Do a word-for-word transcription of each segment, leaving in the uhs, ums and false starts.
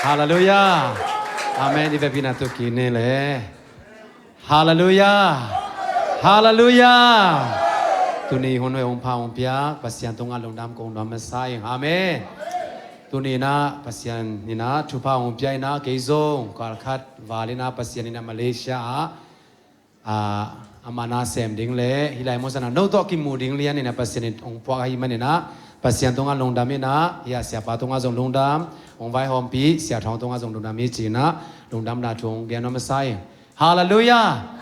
Halleluiah. Amen. I vekpi-in ah tu kik ni le. Halleluiah. Halleluiah. Tuni hun hong pha hong piak Pasian tungah lungdam kong nuam masa ing. Amen. Tuni in ah Pasian in ah thupha hong pia in ah kei zong kal khat val in ah Pasian in ah Malaysia ah, ah, amah na sem ding le hih lai muan ah no tawh kimu ding lian in ah Pasian in hong puak ahih manin ah Pasian tungah lungdam in ah, hih ah siapa tungah zong lungdam, hong vaihawmpi Sia Thawng tungah zong lungdam hi ci in ah lungdamna thu hong gen nuam masa ing. Halleluiah.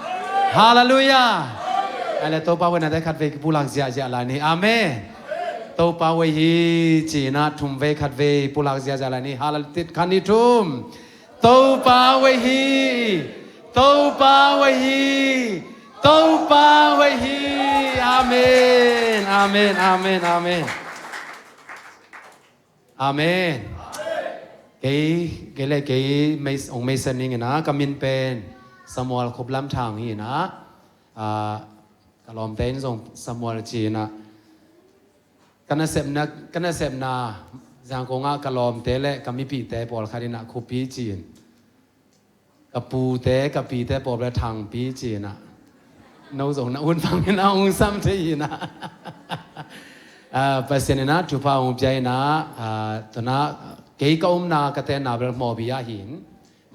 Halleluiah. Ai le Topa vei na te khat vei pulak ziahziah lai ni. Amen. Topa vei hi ci in ah thum vei khat vei pulak ziahziah lai ni. Halleluiah. Khat nih thum. Topa vei hi. Topa vei hi. Topa vei hi. Amen. Amen. Amen. Amen. Amen. Kei, kei le kei mei, hong meisan ning in ah, ka min pen Samuel Khup Lam Thang hi in ah, ah, ka lawmte in zong Samuel ci in ah, ka nasepna, ka nasepna Zangkong ah ka lawmte le ka mipihte pawlkhat in ah Khupi ci in, ka pute, ka pite pawlkhat le Thangpi ci in ah, no zong na un bang in ah hong sam thei in ah. Ah, Pasian in ah thupha hong pia in ah, ah, tu in ah kei ka omna ka tenna bel Mawbi ah hi in.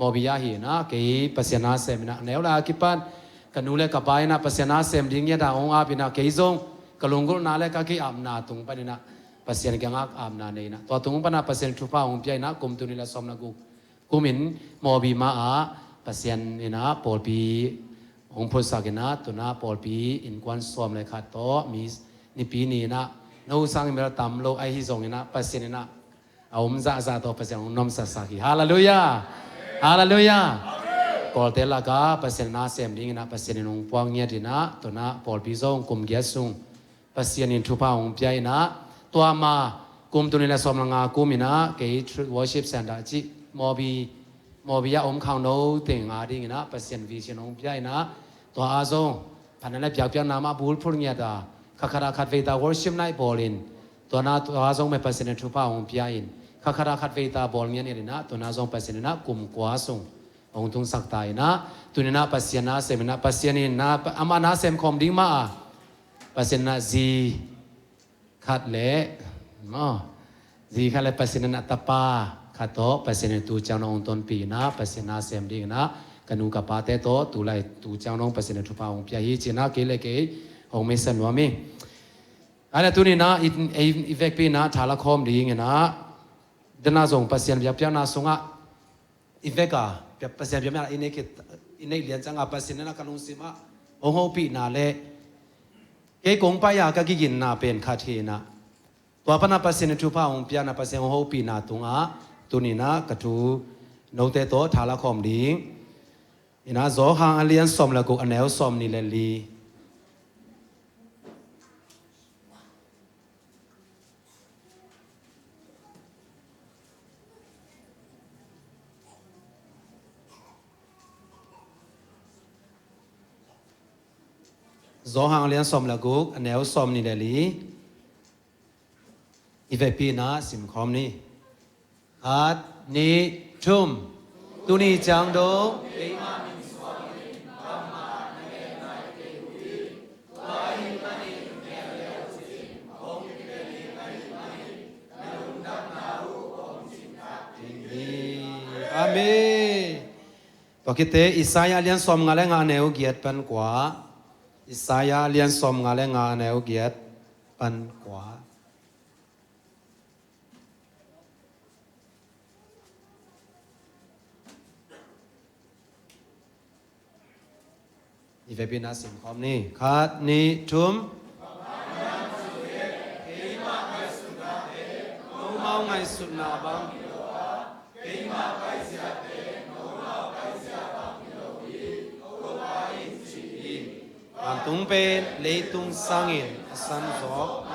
Mawbi ah hi in ah, kei Pasian na sem in ah, neu lai a kipan ka nu le ka pa in ah Pasian na sem ding ngiat a hong ap in ah, kei zong ka lunggulhna le ka ki-apna tung pan in ah Pasian kiangah apna nei in ah, tua tung pan ah Pasian thupha hong pia in ah, kum tul nih le sawm le guk kum in Mawbi mah ah Pasian in ah pawlpi hong phutsak in ah, tu in ah pawlpi innkuan sawm le khat tawh mi, Nipi ni in ah, no sangin bel tam lo ahi zongin ah Pasian in ah a om zahzah tawh Pasian hong nuamsatsak hi. Halleluiah. Halleluiah. Kawlte lakah Pasian na sem ding in ah Pasian in hong puak ngiat in ah, tu in ah pawlpi zong kum giat sung Pasian in thupha hong pia in ah, tua ma kum tul nih le sawm le nga kum in ah kei Truth Worship Center cih Mawbi, Mawbi ah om khangno teng a ding in ah Pasian vision hong pia in ah, tua ah zong phatna le biakpiakna mah bulphuh ngiat a, khat khat ah khat vei ta worship night bawl in, tua in ah tua ah zong mah Pasian in thupha hong pia in, khat khat ah khat vei ta bawl ngiat in ah, tu in ah zong Pasian in ah kum kua sung hong tungsak ta in ah, tu in ah Pasian na sem in ah, Pasian in ah amah na sem khawm ding mah a, Pasian in ah zi khat le, maw, zi khat le Pasian in ah tapa khat tawh Pasian in tu ciang dong hong tonpih in ah, Pasian na sem ding in ah, ka nu ka pate tawh tu lai tu ciang dong Pasian in thupha hong pia hi ci in ah kei le kei hong meisan nuam hi. Ai le tuni in ah i, i, i vekpi in ah tha la khawm ding in ah, dan ah zong Pasian biakpiakna sungah i vek a, Pasian biakpiakna i neih khit, i neih lian ciang a Pasian in ah ka lungsim ah hong hopihna le kei kong pai a ka kiginna pen khat hi in ah, tua pan ah Pasian in thupha hong pia in ah Pasian hong hopihna tungah tuni in ah ka thu note tawh tha la khawm ding in ah, Johan a lian sawm le guk a neu sawm nih le li. Johan a lian sawm le guk a neu sawm nih le li. I vekpi in ah sim khawm ni. Khat, nih, thum. Tuni ciang dong keimah min suang in, bangmah na ngen nai kei uh hi. Tua ahih manin ngen le uh cin, hong kipia ding ahih manin na lungdamna uh hong cing thak ding hi. Amen. Tua khit teh Isaiah a lian sawm nga le nga a neu giat pan kua. Isaiah a lian sawm nga le nga a neu giat pan kua. I vekpi in ah sim khawm ni. Khat, nih, thum. Noumau ngaihsutna bang hi lo a, keimah paizia pen noumau paizia bang hi lo hi, Topa in ci hi. Vantung pen leitung sangin a san zawk.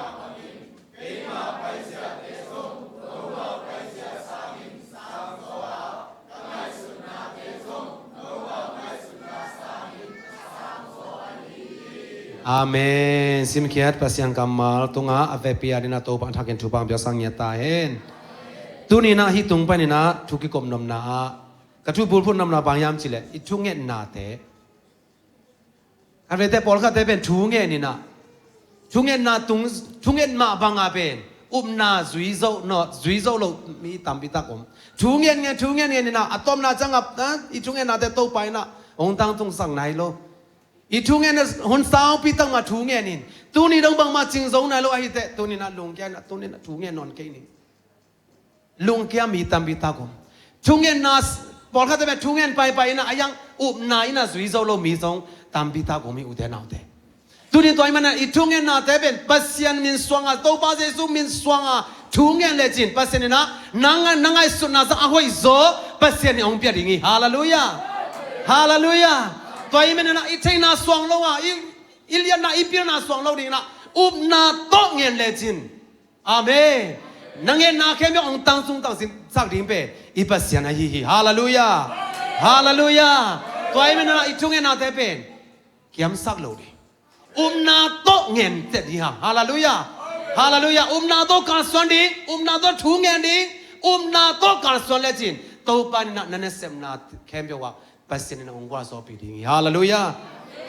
Amen. Simkhiat Pasian kammal tungah a vekpi a dingin Topa thakin thupha piaksak ngiat ta hen. Tuni-in ah hih tung panin ah thu kikum nopna ah ka thu bulphuh nopna bang hiam cih leh i thungetnate, khatvei te pawlkhatte pen thu ngen in ah, thungetna tung, thunget mah bang a pen upna zui zo, no, zui zo lo mi tampi tak om. Thu ngen ngen, thu ngen ngen in ah a tawpna ciang ah, ah, i thungetnate Topa in ah hong tangtungsak nai lo. I thungetna hun saupi tak mah thu ngen in, tuni dong bangmah cing zo nai lo ahi teh, tuni-in ah lungkia in ah, tuni-in ah thu ngen nawn kei ning. Lungkia mi tampi tak om. Thungetna, pawlkhatte pen thu ngen paipai in ah, a hiang upna in ah zui zo lo mi zong tampi tak om hi, ute naute. Tuni tua ahih manin ah i thungetnate pen Pasian min suang a, Topa Jesu min suang a thu ngen lecin, Pasian in ah nang, na ngaihsutna zah a hoih zaw Pasian in hong pia ding hi. Halleluiah. Halleluiah. Tua ahih manin ah i theihna suang lo a, i, i liatna, i pilna suang lo dingin ah upna tawh ngen lecin, amen, na ngetna khempeuh hong tangtungsak ding pen i Pasian ahi hi. Halleluiah. Halleluiah. Tua ahih manin ah i thungetnate pen kiamsak lo ding. Upna tawh ngen tek ding hang. Halleluiah. Halleluiah. Upna tawh kalsuan ding, upna tawh thu ngen ding, upna tawh kalsuan lecin, Topa in ah na nasepna khempeuh ah Pasian in ah hong gualzawhpih ding hi. Halleluiah.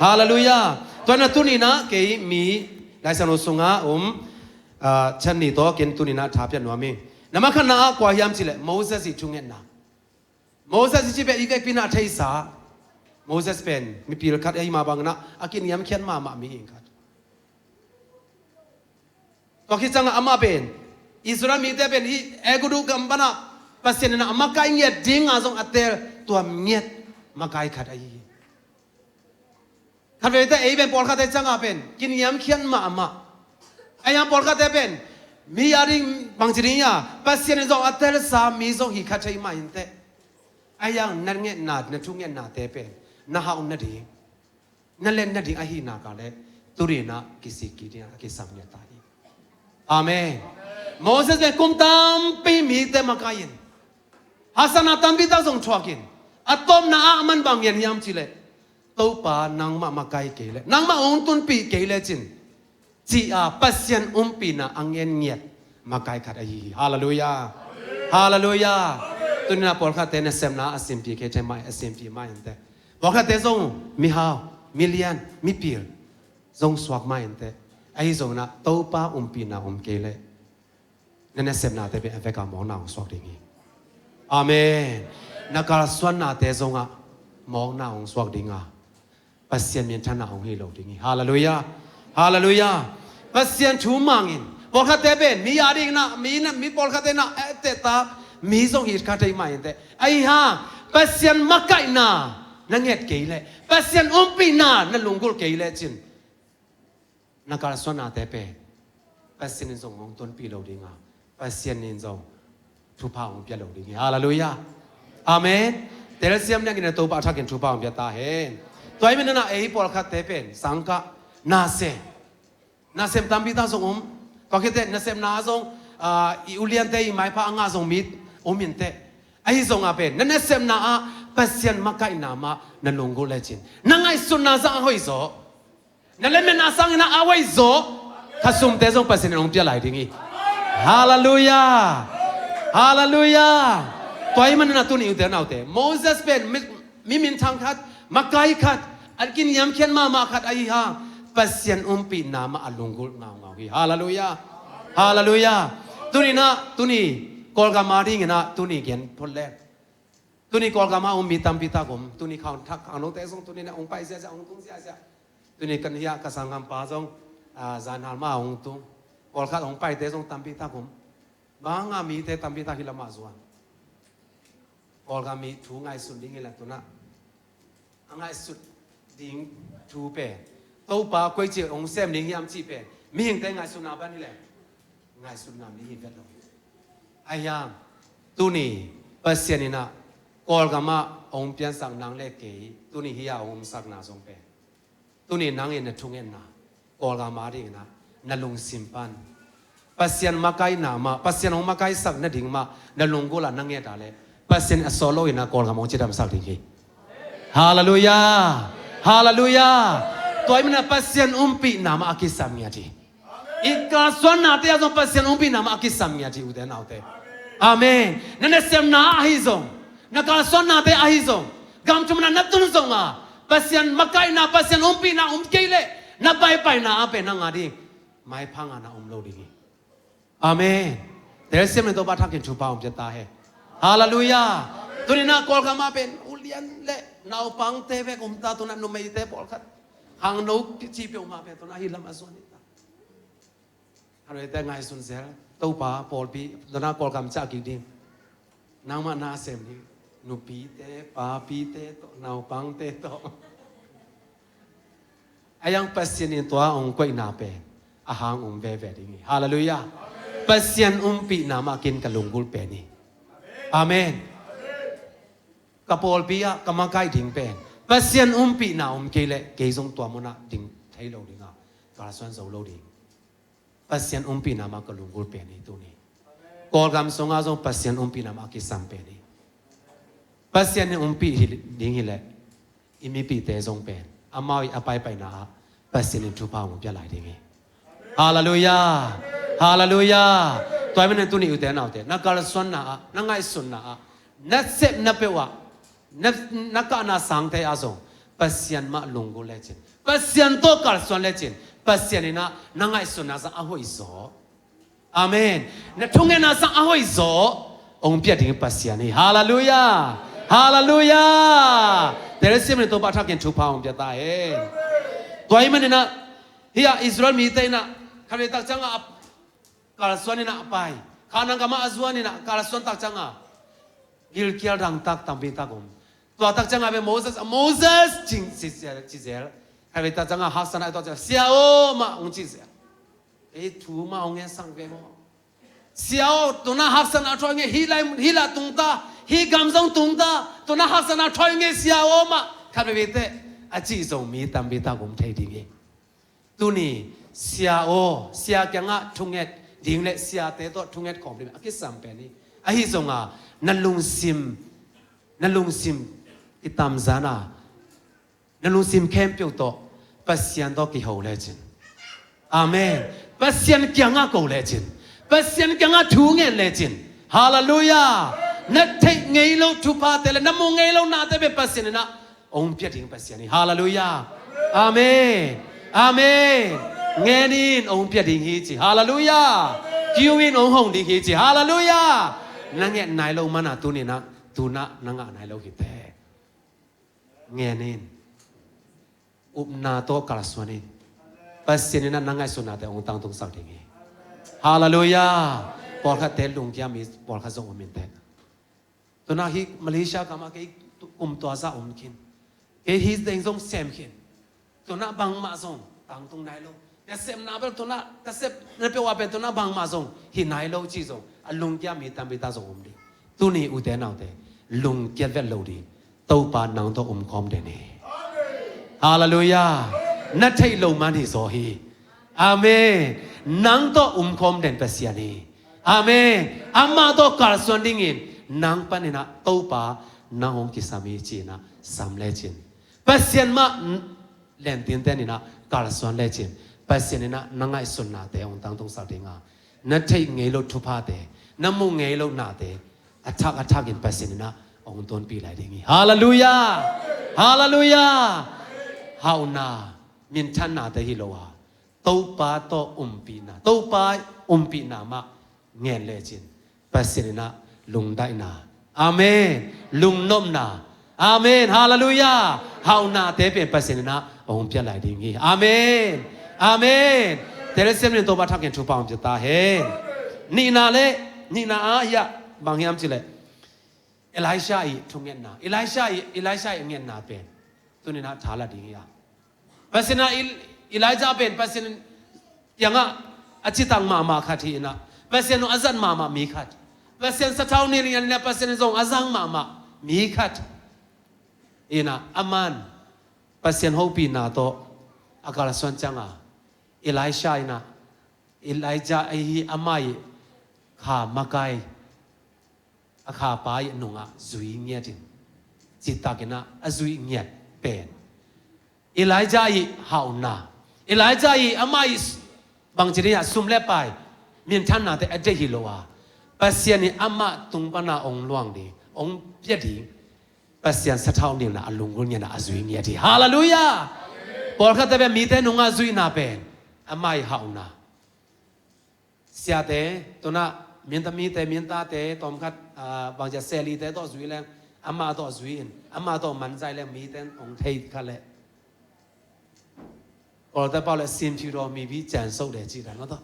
Halleluiah. Tua ahih manin ah tuni-in ah kei mi Lai Siangtho sungah om, ah, chan nih tawh ken tuni-in ah tha piak nuam ing. Na masa khatna ah kua hiam cih leh Moses i thungetna. Moses i cih pen i vekpi-in ah theihsa. Moses pen mipil khat ahih mah bangin ah a kiniamkhiat mahmah mihing khat. Tua khit ciangah amah pen Israel mite pen hih Aigupta gam pan ah Pasian in ah a makai ngiat dingin zong a teel tuam ngiat makai khat ahi hi. Khatveite ei pen pawlkhatte ciangah pen kiniamkhiat mahmah. Ahi hang pawlkhatte pen mi a ding bangci ding hiam, Pasian in zong a teelsa mi zong hi kha thei mah inteh. Ahi hang na ngetna, na thungetnate pen na hauh nading, na let nading ahi nak leh tuni-in ah kisik kik ding a kisam ngiat ta hi. Amen. Moses pen kum tampi mite makai in, haksatna tampi tak zong thuak in, a tawpna ah aman bang ngen hiam cih leh, Topa nangmah makai kei leh, nangmah hong tunpih kei lecin, ci-a Pasian umpihna a ngen ngiat makai khat ahi hi. Halleluiah. Halleluiah. Tuni-in ah pawlkhatte nasepna a simpih kei thei mah, a simpih mah inteh. Pawlkhatte zong mihau, milian, mipil zong suak mah inteh. Ahi zongin ah Topa umpihna om kei leh na nasepnate pen a vekpi-a mawkna hong suak ding hi. Amen. Na kalsuannate zongah mawkna hong suak ding a, Pasian minthanna hong hi lo ding hi. Halleluiah. Halleluiah. Pasian thu mang in. Pawlkhatte pen mi a dingin ah, mi na, mi pawlkhatte in ah, eh, tehtak mi zong hi kha thei mah inteh. Ahi hang Pasian makaihna na nget kei leh, Pasian umpihna na lunggulh kei lecin, na kalsuannate pen Pasian in zong hong tunpih lo ding a, Pasian in zong thupha hong pia lo ding hi. Halleluiah. Amen. Telsiam dingin ah Topa a thakin thupha hong pia ta hen. Tua ahih manin ah ei pawlkhatte pen sangkah nasem, nasem tampi tak zong om. Tua khit teh nasepna ah zong, ah, i uliante, i maipha a ngah zong mi om inteh. Ahi zongah pen na nasepna ah Pasian makaihna mah na lunggulh lecin, na ngaihsutna zah a hoih zaw, na letmetna sangin ah a hoih zaw kha sumte zong Pasian in hong pia lai ding hi. Halleluiah. Halleluiah. Tua ahih manin ah tuni ute naute, Moses pen mi, mi minthang khat, makai khat, a kiniamkhiat mahmah khat ahi hang, Pasian umpihna mah a lunggulh ngaungau hi. Halleluiah. Halleluiah. Tuni-in ah, tuni Kawlgam a dingin ah tuni gen phot leng. Tuni Kawlgam ah om mi tampi tak om. Tuni khang thak khang note zong tuni-in ah hong pai ziahziah, hong tung ziahziah. Tuni kan hih ah ka sanggampa zong, ah, zanhal mah hong tung. Pawlkhat hong paite zong tampi tak om. Bang a mite tampi tak hi lamah zuan. Kawlgam mi thu ngaihsun ding hi leh tu-in ah a ngaihsut ding thu pen, Topa koici hong sem ding hiam cih pen mihingte ngaihsutna bang hi leh ngaihsutna mi hi vet lo. Ahi hang tuni Pasian in ah Kawlgam ah hong piansak nang le kei, tuni hih ah hong omsakna zong pen, tuni nang in na thungetna Kawlgam a dingin ah na lungsim pan Pasian makaihna mah, Pasian hong makaisak nading mah na lunggulh ah na nget leh, Pasian a sawt loin ah Kawlgam hong cidamsak ding hi. Halleluiah. Halleluiah. Tua ahih manin ah Pasian umpihna mah a kisam ngiat hi. I kalsuannate ah zong Pasian umpihna mah a kisam ngiat hi, ute naute. Amen. Na nasemna ahi zong, na kalsuannate ahi zong, gam thum na na tun zong a, Pasian makaihna, Pasian umpihna um kei leh na paipaina ah pen na ngah ding, maiphang a na um lo ding hi. Amen. Telsiam in Topa thakin thupha hong pia ta hen. Halleluiah. Tuni-in ah Kawlgam ah pen ulian le naupangte bek om ta, tu-in ah numeite pawlkhat, khangno cih peuhmah pen tu-in ah hih lam a zuan hi ta. Khatvei te ngaihsun zel. Topa pawlpi, tu-in ah Kawlgam ciah kik ding. Nangmah na sem ding. Nupite, papite tawh, naupangte tawh. A yang Pasian in tua hong koihna pen a hang um veve ding hi. Halleluiah. Pasian umpihna mah kin ka lunggulh pen hi. Amen. Ka pawlpi ah ka makaih ding pen Pasian umpihna om kei leh kei zong tua munah ding thei lo ding a, kalsuan zo lo ding. Pasian umpihna mah ka lunggulh pen hi tuni. Kawlgam sungah zong Pasian umpihna mah a kisam pen hi. Pasian in umpih hi ding hileh i mipite zong pen amau i a paipaina ah Pasian in thupha hong pia lai ding hi. Halleluiah. Halleluiah. Tua ahih manin tuni ute naute, na kalsuanna ah, na ngaihsunna ah, na sepna peuh ah, na, na kahna sangte ah zong Pasian mah lunggulh lecin, Pasian tawh kalsuan lecin, Pasian in ah na ngaihsunna zah a hoih zaw. Amen. Na thungetna sang a hoih zaw hong pia ding Pasian hi. Halleluiah. Halleluiah. Telsiam in Topa thakin thupha hong pia ta hen. Tua ahih manin ah hih ah Israel mite in ah khatvei tak ciangah a kalsuan in ah a pai. Kanaan gam ah a zuan in ah kalsuan tak ciangah gilkial dangtak tampi tak om. Tua tak ciangah pen Moses, Moses cih, cih zel, cih zel. Khatvei tak ciangah haksatna a tuak ciangah Sia aw mah hong cih zel. Ei thu mah hong ngen sang ve maw? Sia aw, tu-in ah haksatna thuak ing e, hih lai, hih lah tung ta, hih gam zong tung ta, tu-in ah haksatna thuak ing e Sia aw mah, khat veivei teh a cih zong mi tampi tak om thei ding hi. Tuni Sia aw, Sia kiangah thunget ding le Siate tawh thunget khawm ding a kisam pen hi. Ahi zongin na lungsim, na lungsim kitamzan a, na lungsim khempeuh tawh Pasian tawh kiho lecin. Amen. Pasian kiangah ko lecin. Pasian kiangah thu ngen lecin. Halleluiah. Na theih ngei lo thuphate le na mu ngei lo nate pen Pasian in ah hong pia ding Pasian hi. Halleluiah. Amen. Amen. Ngen in, hong pia ding hi ci. Halleluiah. Kiu in, hong hong ding hi ci. Halleluiah. Na nget nai lo man a tuni-in ah, tu-in ah na ngah nai lo hi teh. Ngen in. Upna tawh kalsuan in. Pasian in ah na ngaihsutnate hong tangtungsak ding hi. Halleluiah. Pawlkhatte lungkia mi pawlkhat zong om in teh. Tu-in ah hih Malaysia gam ah kei kum tua zah om khin. Kei hih teng zong sem khin. Tu-in ah bangmah zong tangtung nai lo. Ka sepna bel tu-in ah, ka sepna peuh ah pen tu-in ah bangmah zong hi nai lo ci zong a lungkia mi tampi tak zong om ding. Tuni ute naute, lungkiat vet lo ding. Topa nang tawh omkhawm den hi. Halleluiah. Na theih lo man hi zaw hi. Amen. Nang tawh omkhawm den Pasian hi. Amen. Amah tawh kalsuan dingin nang panin ah Topa nang hong kisam hi ci-in ah sam lecin. Pasian mah lentinten in ah kalsuan lecin. Pasian in ah na ngaihsutnate hong tangtungsak ding a, na theih ngei lo thuphate, na mu ngei lo nate a thak a thakin Pasian in ah hong tonpih lai ding hi. Halleluiah. Halleluiah. Hauhna, minthannate hi lo a, Topa tawh umpihna, Topa umpihna mah ngen lecin Pasian in ah lungdaihna, amen, lungnopna, amen, halleluiah, hauhnate pen Pasian in ah hong pia lai ding hi. Amen. Amen. Telsiam in Topa thakin thupha hong pia ta hen. Nihna le, nihna ah hiah bang hiam cih leh Elisha i thungetna, Elisha i, Elisha i ngetna pen tuni-in ah tha la ding hi a. Pasian ah El-, Elijah pen Pasian kiangah a citak mahmah khat hi-in ah, Pasian hong a zat mahmah mi khat, Pasian sathau nilh in ah Pasian zong a zang mahmah mi khat hi-in ah, aman Pasian hopihna tawh a kalsuan ciangin Elisha in ah, Elijah ahi ama i kha makai, a khapa i nungah zui ngiatin, citakin ah a zui ngiat pen Elijah i hauhna, Elijah i ama i s-, bangci ding ah sum le pai, minthannate a deih hi lo a, Pasian in amah tung pana hong luang ding, hong pia ding. Pasian sathau nilhna a lunggulh ngiat a, a zui ngiat hi. Halleluiah. Pawlkhatte pen mite nungah zuihna pen amah ii hauhna. Siate, tunah minta mite, mintate tawmkhat, ah, bangzia selite tawh zui leng, amah tawh zui in, amah tawh man zai leng mite hong thei kha leh. Kawlte pau le sin phiu daw mi bi cian sok de ci dan maw taw.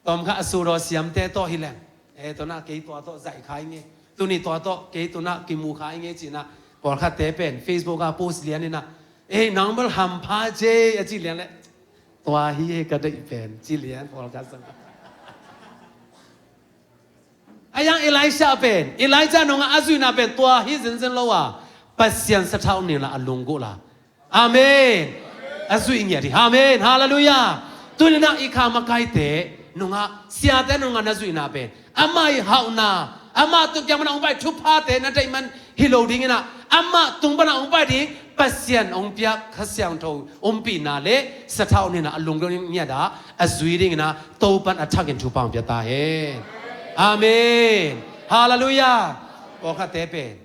Tawmkhat a su daw siamte tawh hi leng, eh, tunah kei tua tawh zaih kha ing e, tuni tua tawh kei tunah kimu kha ing e cinah, pawlkhatte pen Facebook ah post lian inah, eh, nang bel hampha ce a ci lian leh, tua hi e ka deih pen ci lian pawlkhat sang. A yang Elisha pen, Elijah nungah a zuihna pen tua hi zenzen lo a, Pasian sathau nilhna a lunggulh a. Amen. A zuih ngiat hi. Amen. Halleluiah. Tuninah i kha makaite nungah, siate nungah na zuihna pen amah ii hauhna, amah tung kiang pana hong pai thuphate na deih man hi lo dinginah, amah tung pana hong pai ding Pasian hong piak Kha Siangtho ompihna le sathau nilhna a lunggulh ngiat a, a zui dinginah Topan a thakin thupha hong pia ta hen. Amen. Halleluiah. Pawlkhatte pen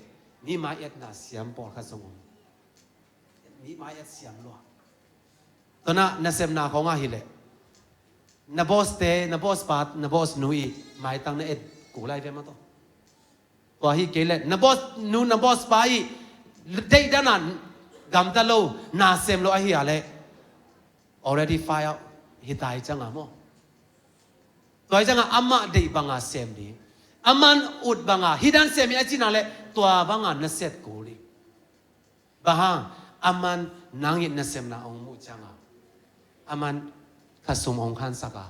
mi mai etna siam pawlkhat zong om. Mi mai et siam lua. Tunah nasepna khawngah hi leh, na boss te, na boss pa, na boss nu ii maitang na et kul lai ve maw taw. Tua hi kei leh na boss nu, na boss pa ii deihdan a gamta lo, na sem lo ahi a leh, already fire out hi ta hi cianga maw. Tua hi cianga amah deih banga sem ding, aman ut banga hih dan sem hi a cina leh, tua banga na set kul ding. Bang hang, aman nang ii nasemna hong muh cianga, aman kha sum hong khansak a,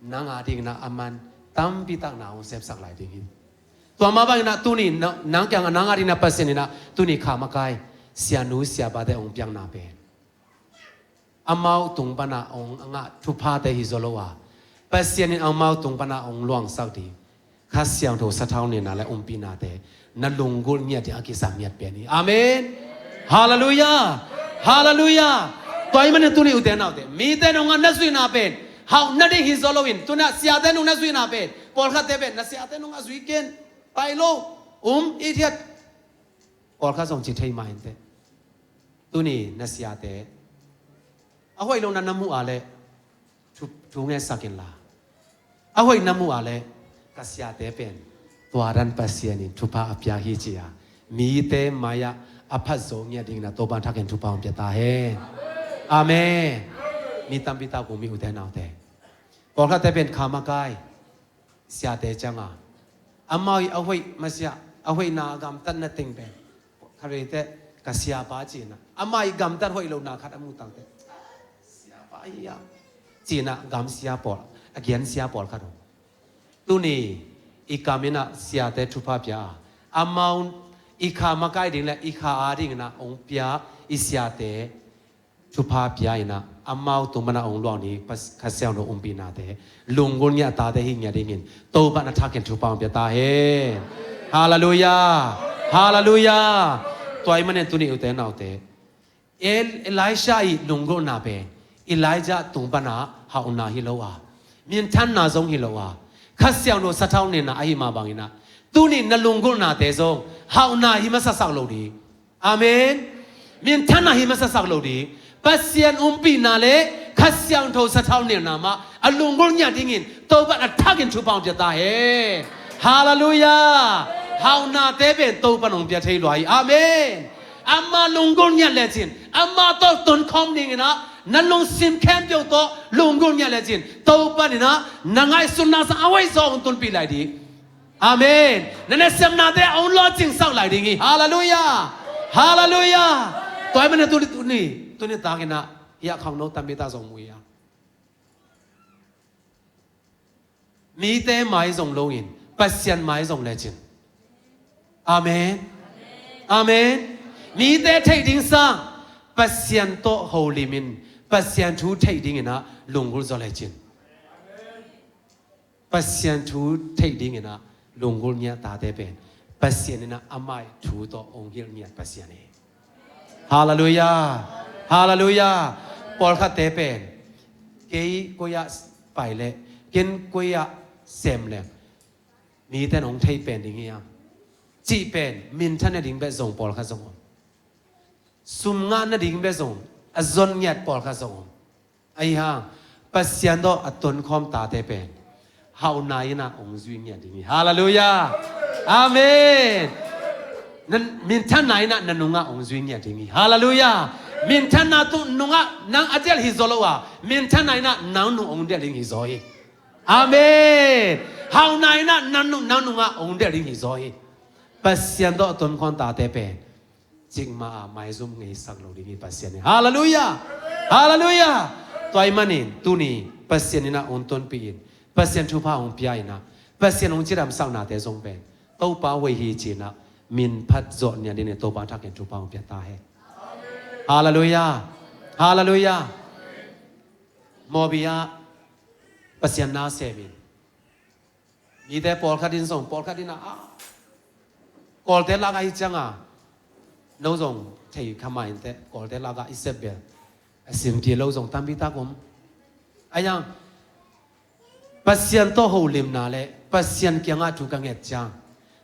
nang a dinginah aman tampitak na hong sepsak lai ding hi. Tua mah banginah tuni nang, nang kiangah nang a dinginah Pasian inah tuni kha makai sianu siapate hong piakna pen amau tung pana hong ngah thuphate hi zaw lo a, Pasian in amau tung pana hong luangsak ding Kha Siangtho sathau nilhna le ompihnate na lunggulh ngiat ding a kisam ngiat pen hi. Amen. Halleluiah. Halleluiah. Tua ahih manin tuni ute naute, mite nungah na zuihna pen hauh nading hi zaw loin, tunah siate nung na zuihna pen, pawlkhatte pen na siate nungah zui ken, pai lo, um, idiot. Pawlkhat zong ci thei mah inteh. Tuni na siate a hoih lohna na muh a leh thu, thu ngetsak inla, a hoih na muh a leh ka siate pen tua dan Pasian in thupha a pia hi ci-a mite mai-ah a phat zo ngiat dingin a Topa thakin thupha hong pia ta hen. Amen. Mi tampi tak uh mi ute naute, pawlkhatte pen kha makai siate cianga amau ii a hoih masiah, a hoihna a gamtatna teng pen khareite ka siapa cinah amah ii gamtat hoih lohna khat a muh tangte siapa hi a cinah gamsia pawl, a giansia pawlkhat uh. Tuni i kam inah siate thupha pia a, amau i kha makai ding le i kha a dinginah hong pia i siate thupha pia inah amau tung pana hong luang ding Kha Siangtho umpihnate lunggulh ngiat tate hi ngiat dingin Topa na thakin thupha hong pia ta hen. Halleluiah. Halleluiah. Tua ahih manin tuni ute naute, El, Elisha ii lunggulhna pen Elijah tung pana hauhna hi lo a, minthanna zong hi lo a, Kha Siangtho sathau nilhna ahi mah banginah tuni na lunggulhnate zong hauhna hi masasak lo ding. Amen. Minthanna hi masasak lo ding. Pasian umpihna le Kha Siangtho sathau nilhna mah a lunggulh ngiat dingin Topa a thakin thupha hong pia ta hen. Halleluiah. Hauhnate pen Topa hong pia thei lua hi. Amen. Amah lunggulh ngiat lecin amah tawh tonkhawm dinginah na lungsim khempeuh tawh lunggulh ngiat lecin Topa inah na ngaihsutna sang a hoih zaw hong tunpih lai ding. Amen. Na nasepnate a hong lawhcingsak lai ding hi. Halleluiah. Halleluiah. Tua ahih manin tuni, tuni, tuni takinah hiah khangno tampi tak zong mu hi a, mite mai zong loin Pasian mai zong lecin. Amen. Amen. Mite theih ding sang Pasian tawh holimin Pasian thu theih dinginah lunggulh zaw lecin. Pasian thu theih dinginah lunggulh ngiat tate pen Pasian inah amah ii thu tawh hong hilh ngiat Pasian hi. Halleluiah. Halleluiah. Pawlkhatte pen kei koi-ah pai leh, ken koi-ah sem leng mite in hong thei pen ding hiam cih pen minthan nading bek zong pawlkhat zong om. Sum ngah nading bek zong a zon ngiat pawlkhat zong om. Ahi hang Pasian tawh a tonkhawm tate pen hauhna in ah hong zui ngiat ding hi. Halleluiah. Amen. Nan minthanna in ah na nungah hong zui ngiat ding hi. Halleluiah. Minthanna tu nungah nang a delh hi zaw lo a, minthanna in ah nang nung hong delh ding hi zaw hi. Amen. Hauhna in ah nang nung, nang nungah hong delh ding hi zaw hi. Pasian tawh a tonkhawm tate pen cikmah a maizum ngeisak lo ding hi Pasian in. Halleluiah. Halleluiah. Tua ahih manin tuni Pasian in ah hong tonpih in, Pasian thupha hong pia in ah, Pasian hong cidamsak nate zong pen Topa hoih hi ci-in ah min phat zawh ngiat dingin Topa thak in thupha hong pia ta hen. Halleluiah. Halleluiah. Mawbi ah Pasian na sem in, mite pawlkhat in zong, pawlkhat in ah, ah, Kawlte lakah hi ciangah, no zong thei kha mah inteh, Kawlte lakah i sep bel a simpi lo zong tampi tak om. Ahi hang Pasian tawh holimna le Pasian kiangah thu ka nget ciang,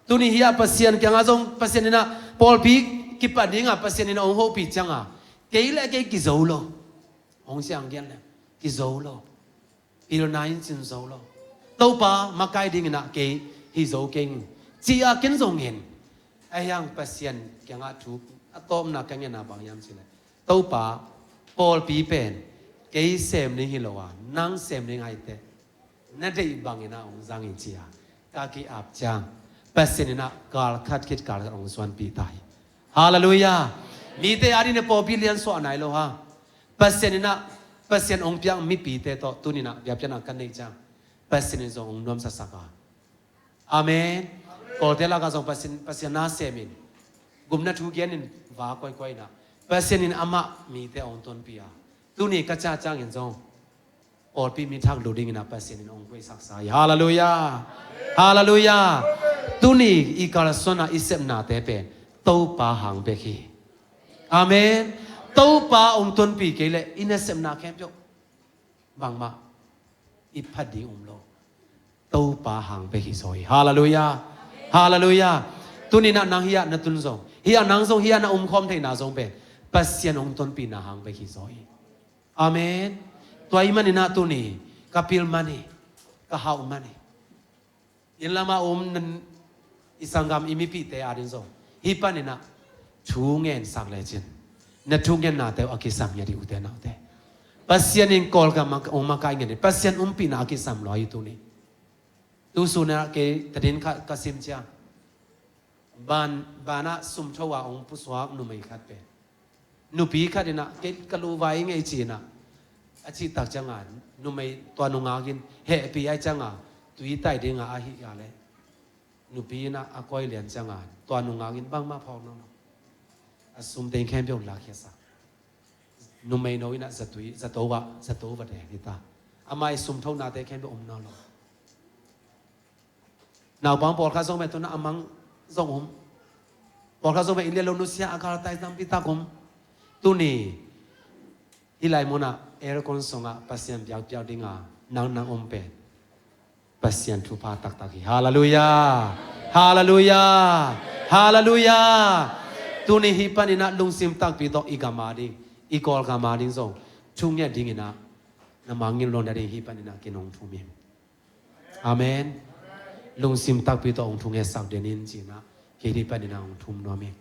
tuni hi ah Pasian kiangah zong Pasian in ah pawlpi kipan dingah Pasian in ah hong hopih ciangah, kei le kei kizo lo. Hong siang gian le kizo lo. Pilna in cin zo lo. Topa makai dingin ah kei hi zo keng, ci-a ken zong ngen. Ahi hang Pasian kiangah thu a tawpna ka ngenna bang hiam cih leh, Topa, pawlpi pen kei sem ding hi lo a, nang sem ding ahih teh na deih bangin ah hong zang in ci-a ka ki-ap ciang, Pasian in ah kal khat khit kal khat hong suanpih ta hi. Halleluiah. Mite adingin pawlpi lian suah nai lo hang, Pasian in ah, Pasian hong piak mipite tawh tuni in ah biakpiakna ka neih ciang, Pasian in zong hong nuamsasak a. Amen. Kawlte lakah zong Pasian, Pasian na sem in, gupna thu gen in va koikoi in ah, Pasian in amah mite hong tonpih a, tuni ka ciah ciangin zong pawlpi mi thak lo dingin ah Pasian in hong koihsaksa hi. Halleluiah. Halleluiah. Tuni i kalsuan a i sepnate pen Topa hang bek hi. Amen. Topa hong tonpih kei leh i nasepna khempeuh bangmah i phat ding um lo. Topa hang bek hi zaw hi. Halleluiah. Halleluiah. Tuni in ah nang hi ah na tun zong, hi ah nang zong, hi ah na umkhawm theihna zong pen Pasian hong tonpihna hang bek hi zaw hi. Amen. Tua ahih manin ah tuni ka pil man hi, ka hauh man hi. Inn lamah um nan i sanggam i mipihte ading zong hih panin ah thu ngensak lecin, na thungennate uh a kisam ngiat hi ute naute. Pasian in Kawlgam ah hong makai ngiat hi. Pasian umpihna a kisam lua hi tuni. Tu sun ah kei tadin khat ka sim ciang, ban, banah sumtho a hong pusuak numei khat pen, nupi khat in ah, kei ka luhvai ngei ci-in ah, a cih tak ciangin, numei tua nungak in hehpih ahih ciangin, tui tai dingin a hih a leh, nupi in ah a koi lian ciangin tua nungak in bangmah phawk nawn lo. A sum teng khempeuh lakkhiasak. Numei no in ah zatui, zato ah, zato va deng hi ta. Amah i sumthonate khempeuh om nawn lo. Naupang pawlkhat zong pen tu-in a mang zong om. Pawlkhat zong pen inn le lo nusia a galtai tampi tak om. Tuni hih lai munah aircon sungah Pasian biakpiak dinga nang nang om pen Pasian thupha taktak hi. Halleluiah. Halleluiah. Halleluiah. Tuni hih panin ah lungsim takpi tawh i gam ading, i Kawlgam ading zong thu ngiat dingin ah na mangngilh lo nading hih panin ah kei nong thum hi. Amen. Lungsim takpi tawh hong thungetsak den in ci-in ah kei hih panin ah hong thum nuam hi.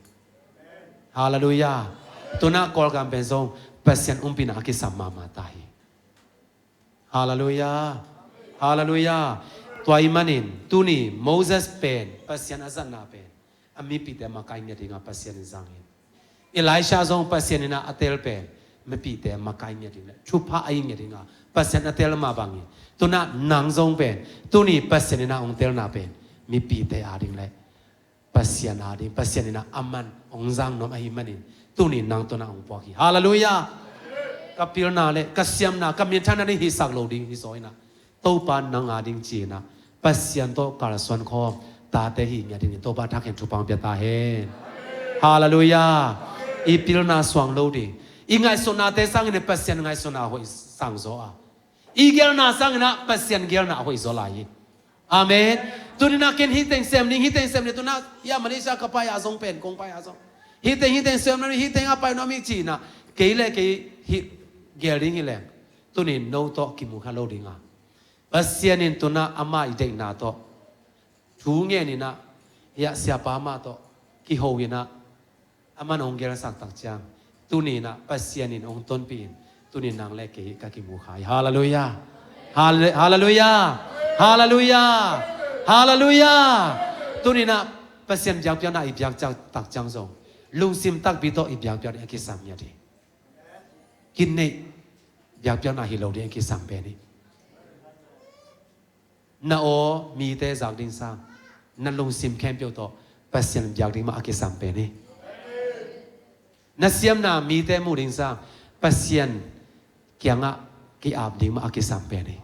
Halleluiah. Tu-in ah Kawlgam pen zong Pasian umpihna a kisam mahmah ta hi. Halleluiah. Halleluiah. Tua ahih manin tuni Moses pen Pasian a zatna pen a mipihte a makai ngiat dinga Pasian in zang hi. Elisha zong Pasian in ah a tel pen mipihte a makai ngiat ding le thupha a hi ngiat dinga Pasian a tel mah bangin, tu-in ah nang zong pen tuni Pasian in ah hong telna pen mipihte ading le Pasian ading, Pasian in ah a man hong zang nuam ahih manin tuni nang tu-in ah hong puak hi. Halleluiah. Ka pilna le ka siamna, ka minthanna ding hisak lo ding hi zaw in ah, Topa nang ading ci-in ah Pasian tawh kalsuan khawm tate hih ngiat dingin Topa thak in thupha hong pia ta hen. Halleluiah. I pilna suang lo ding, i ngaihsutnate sangin Pasian ngaihsutna hoih sang zaw a, i geelna sangin ah Pasian geelna hoih zaw lai hi. Amen. Tuni-in ah ken hih teng sem ning, hih teng sem ning, tuni-in ah hih a Malaysia ka pai a zong pen, kong pai a zong, hih teng, hih teng sem ning, hih teng a pai nuam ing ci-in ah kei le kei hih gel ding hi leng, tuni-in no tawh kimu kha lo ding a, Pasian in tuni-in ah ama i deihna tawh thu ngen in ah, hih a siapa mah tawh kiho in ah, aman hong gelsak tak ciang, tuni-in ah Pasian in hong tonpih in, tuni-in nang le kei ka kimu kha hi. Halleluiah. Halle-, halleluiah. Halleluiah. Halleluiah. Tuni-in ah Pasian biakpiakna i biak ciang tak ciang zong, lungsim takpi tawh i biakpiak ding a kisam ngiat hi. Kin neih, biakpiakna hi lo ding a kisam pen hi. Na aw mite zak ding sang, na lungsim khempeuh tawh Pasian biak ding mah a kisam pen hi. Na siamna mite muh ding sang, Pasian kiangah ki-ap ding mah a kisam pen hi.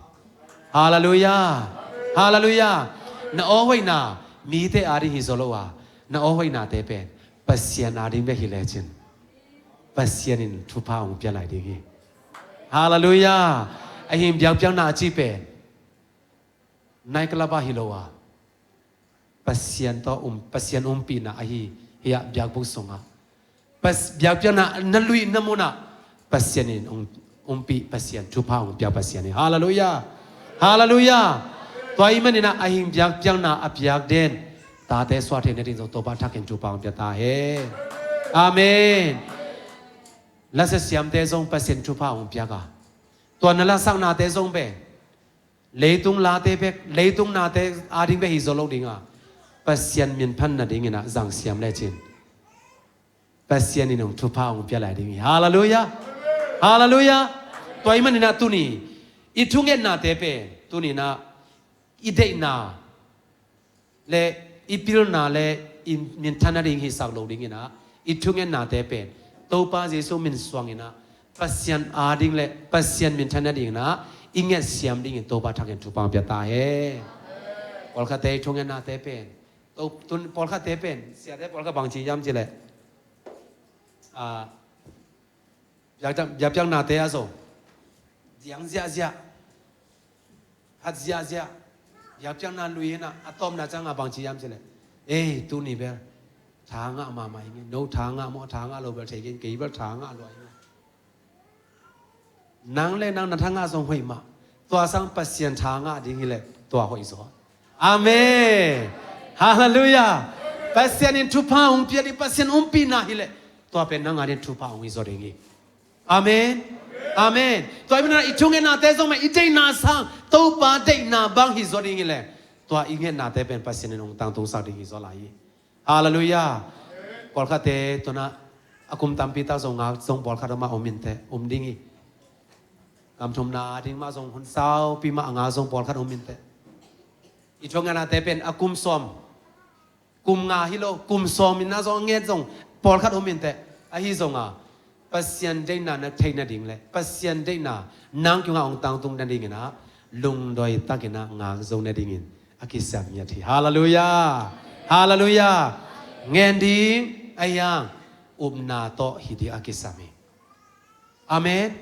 Halleluiah. Halleluiah. Na aw hoihna mite ading hi zaw lo a, na aw hoihnate pen Pasian ading bek hi lecin, Pasian in thupha hong pia lai ding hi. Halleluiah. Ahi hang biakpiakna a ci pen nightclub ah hi lo a, Pasian tawh um, Pasian umpihna ahi, hih a biakbuk sungah, Pas-, biakpiakna na luihna munah Pasian in um, umpih Pasian, thupha hong pia Pasian hi. Halleluiah. Halleluiah. Tua ahih manin ah ahi hang biakpiakna a piak den tate suah theihna ding zong Topa thak in thupha hong pia ta hen. Amen. Lasia siamte zong Pasian thupha hong piak a, tua na lasaknate zong pen leitung late bek, leitung nate ading bek hi zaw lo ding a, Pasian minphat nadingin ah zang siam lecin, Pasian in hong thupha hong pia lai ding hi. Halleluiah. Halleluiah. Tua ahih manin ah tuni i thungetnate pen, tuni-in ah i deihna le i pilna le i minthanna ding hisak lo dingin ah, i thungetnate pen Topa Jesu min suangin ah, Pasian ading le Pasian minthanna dingin ah i nget siam dingin Topa thak in thupha hong pia ta hen. Pawlkhatte i thungetnate pen, to, tun, pawlkhatte pen, siate pawlkhat bang ci hiam cih leh, ah, biakpiak, biakpiaknate ah zong diang ziahziah, phat ziahziah, biakpiakna lui in ah, a tawpna ciang a bang ci hiam cih leh, ei, tuni bel tha ngah mahmah ing e, no tha ngah maw, tha ngah lo bel thei kei, kei bel tha ngah lua ing e. Nang le nang na tha ngah zong hoih mah, tua sang Pasian tha ngah ding hi leh tua hoih zaw. Amen. Halleluiah. Pasian in thupha hong pia ding, Pasian umpihna hi leh tua pen nang ading thupha hong hi zaw ding hi. Amen. Amen. Tua ahih manin ah i thungetnate zong mah i deihna sang Topa deihna bang hi zaw ding hi leh, tua i ngetnate pen Pasian in hong tangtungsak ding hi zaw lai hi. Halleluiah. Pawlkhatte tuni-in ah a kum tampi tak zong ngak zong pawlkhat om a, om inteh, om ding hi. Gam thumna ading mah zong hun saupi mah a ngak zong pawlkhat om inteh. I thungetnate pen a kum sawm, kum nga hi lo, kum sawm in ah zong a nget zong pawlkhat om inteh. Ahi zong a, Pasian deihna na theih nading le Pasian deihna nang kiangah hong tangtung nadingin ah lungdawi takin ah ngak zo nadingin a kisam ngiat hi. Halleluiah. Halleluiah. Ngen ding, ahi hang upna tawh hi ding a kisam hi. Amen.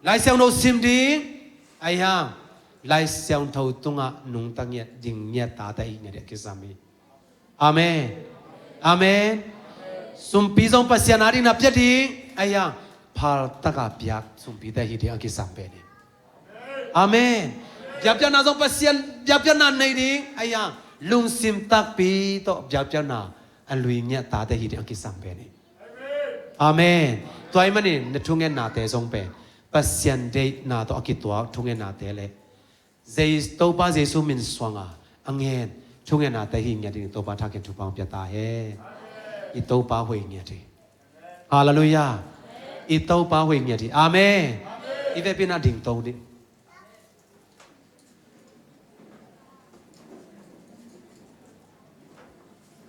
Lai Siangtho sim ding, ahi hang Lai Siangtho tungah nungta ngiat ding ngiat tate hi ngiat ding a kisam hi. Amen. Amen. Sumpi zong Pasian ading na pia ding, ahi hang phal taka piak sumpite hi ding a kisam pen hi. Amen. Biakpiakna zong Pasian biakpiakna nei ding, ahi hang lungsim takpi tawh biakpiakna a lui ngiat tate hi ding a kisam pen hi. Amen. Tua ahih manin na thungetnate zong pen Pasian deihna tawh a kituak thungetnate le Jes-, Topa Jesu min suanga a ngen thungetnate hi ngiat ding Topa thak in thupha hong pia ta hen. I Topa hoih ngiat hi. Halleluiah. I Topa hoih ngiat hi. Amen. I vekpi-in ah dingto ding.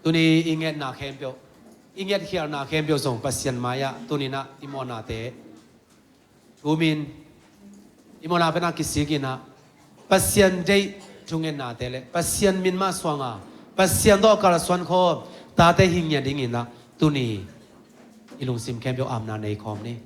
Tuni i ngetna khempeuh, i ngetkhialna khempeuh zong Pasian mai-ah tuni-in ah i mawhnate thumin, i mawhna pen a kisik in ah, Pasian deih thungetnate le Pasian min mah suanga Pasian tawh kalsuan khawm tate hi ngiat dingin ah tuni i lungsim khempeuh apna nei khawm ni.